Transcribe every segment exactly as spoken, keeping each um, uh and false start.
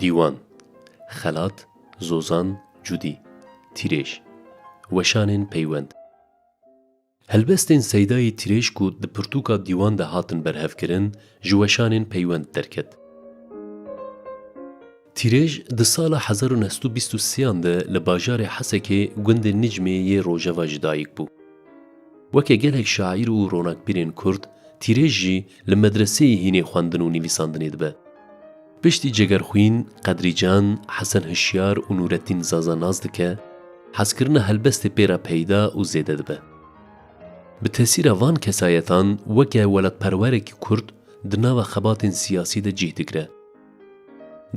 Dîwan, xelat, zozan, cûdî, tîrêj, weşanên peywend. Helbestên Seydayê Tîrêj ku di pirtûka Dîwan de hatin berhevkirin, ji weşanên peywend derket. Tîrêj di sala hezar û neh sed û bîst û sêyan de li bajarê Hesekê gundê Nicmê yê Rojeva ji dayik bû. Weke gelek şaîr û ronakbîrên Kurd, Tîrêj jî li medreseyê hînê xwendin û nivîsandinê dibe. Piştî Cegerxwîn, Qedrîcan, Hesen Hişyar û Nûrettîn Zaza nas dike, hezkirina helbestê pê re peyda û zêde dibe. Bi tesîra van kesayetan weke welatperwerekî Kurd di nava xebatên siyasî de cih digire.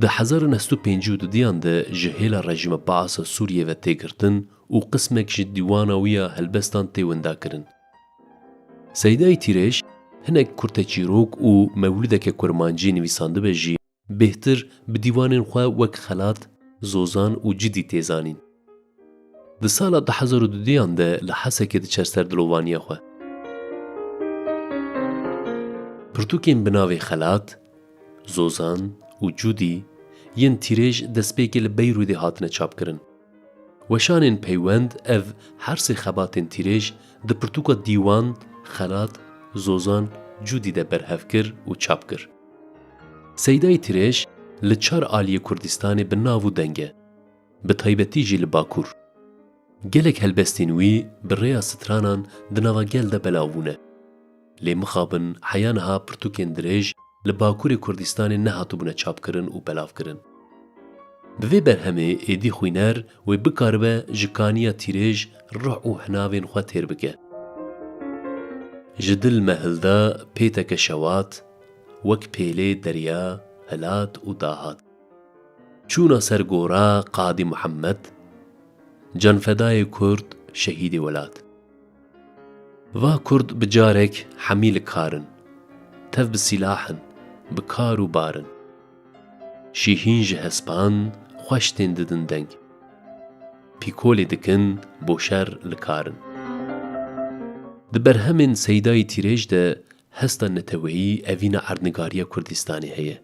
Di hezar û neh sed û pêncî û dudiyan de ji hêla rejîma Baasa Sûriyê ve tê girtin û qismek ji dîwana wî ya helbestan tê windakirin. Seydayê Tîrêj hinek kurteçîrok û mewlûdeke kurmancî nivîsandibe jî, bêhtir bi dîwanên xwe wek Xelat, Zozan û Cidî tê zanîn. Di sala du hezar û dudiyan de li Hesekê diçe ser dilovaniya xwe. Pirtûkên bi navê Xelat, Zozan û Cûdî yên Tîrêj destpêkê li Beyrûdê hatine çapkirin. Weşanên peywend ev her sê xebatên Tîrêj di pirtûka Dîwan, Xelat, Zozan, Cûdî de berhev kir û çap kir. Seydayê Tîrêj li çar aliyê Kurdistanê bi nav û deng e, bi taybetî jî li Bakur. Gelek helbestên wî bi rêya stranan di nava gel de belav bûne. Lê mixabin heya niha pirtûkên dirêj li Bakurê Kurdistanê nehatibûne çapkirin û belavkirin. Bi vê berhemê êdî xwîner wê bikaribe ji kaniya Tîrêj ruh û hinavên xwe têr bike. Ji dil me hilda pêteke şewat, wek pêlê derya hilat û dahat. Çûna ser gora Qadî Muhammed, canfedayê Kurd, şehîdê welat. Va Kurd bi carek hemî li kar in, tev bi sîlah in, bi kar û bar in. Şîhîn ji hespan xweş tên didin deng. Pîkolê dikin bo şer li kar in. Di berhemên Seydayê Tîrêj de hesta neteweyî evîna erdnigariya Kurdistanê heye.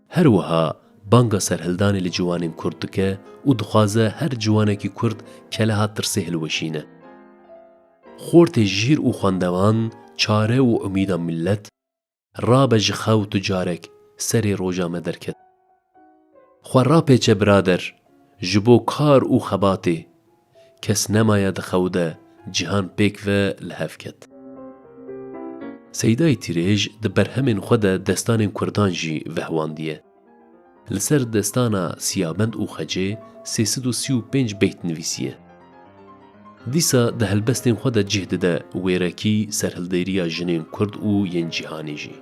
Her wiha banga serhildanê li ciwanên Kurd dike û dixwaze her ciwanekî Kurd keleha tirsê hilweşîne. Xortê jîr û xwendevan, çare û umîda milet, rabe ji xew tu carek serê roja me derket. Xwe rapêçe birader, ji bo kar û xebatê, kes nemaye di xew de cihan pêk ve li hev ket. Seydayê Tîrêj di berhemên xwe de destanên Kurdan jî vehwandiye. Li ser destana Siyabend û Xecê sê sed û sî û pênc beyt nivîsiye. Dîsa di helbestên xwe de cih dide wêrekî serhildêriya jinên Kurd û yên cîhanê jî.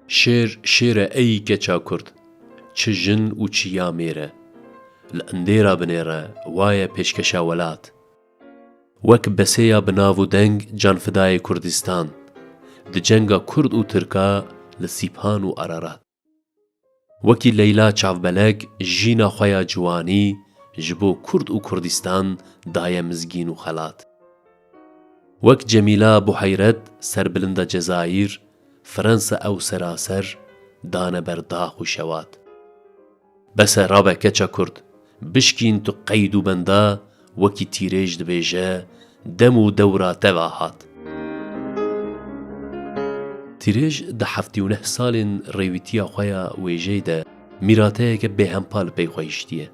Şêr, şêr e ey keça Kurd, çi jin û çi ya mêr e. Li endêra binêre, wa ye pêşkeşa welat. Wek besêya bi nav û deng canfidayê Kurdistan, di cenga Kurd û Tirka li Sîphan û Ararat. Wekî Leyla Çavbelek jîna xwe ya ciwanî ji bo Kurd û Kurdistan daye mizgîn û xelat. Wek Cemîla Buheyret serbilinda Cezayîr, Fransa ew seraser dane ber dax û şewat. Bes e rabe keça Kurd, bişkîn tu qeyd û benda, wekî Tîrêj dibêje, dem û dewra te ve hat. Tîrêj di heftê û neh salên rêwîtiya xwe ya wêjeyê de mîrateyeke bêhempa li pey xwe hiştiye.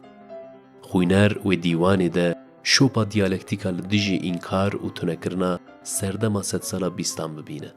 Xwîner wê dîwanê de şopa diyalektîka li dijî înkar û tunekirina serdema sedsala bîstan bibîne.